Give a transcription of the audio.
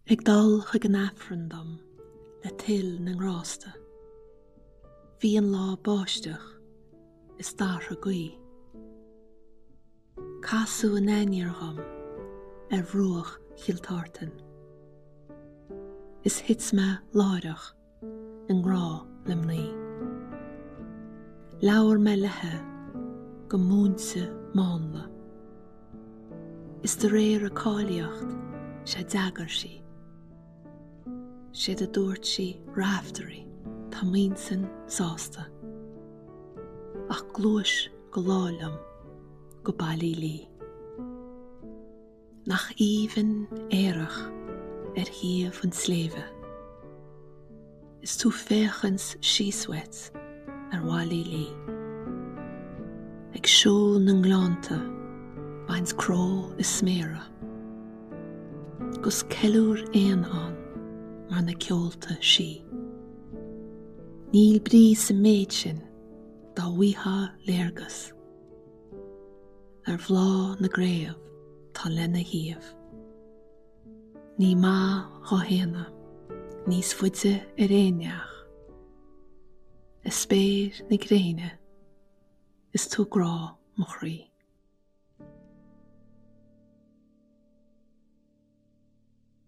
Ag dul chuig an Aifreann dom le toil na ngrásta. Bhí an lá báisteach is d'athraigh gaoth. Casadh an aniar dhom ar bhruach Chill Tartan. Is thit mé láithreach i ngrá le mnaoi. Labhair mé leithe go múinte mánla. Is de réir a cáilíocht 'sea d'fhreagair sí. Séard a dúirt sí Raiftearaí tá m'intinn sásta. Ach gluais go lá liom go Ballylee. Nach aoibhinn aerach ar thaobh an tsléibhe is tú féachaint síos uait ar Bhaile Lí. Ag siúl na ngleannta, baint cró is sméara, 'gus ceiliúr éan ann mar na ceolta sí. Níl brí sa méid sin dá bhfaightheá léargas. Ar bhláth na gcraobh tá lena thaobh. Ní maith dhá shéanadh níos faide ar aon neach. I spéir na gréine is tú grá mo chroí.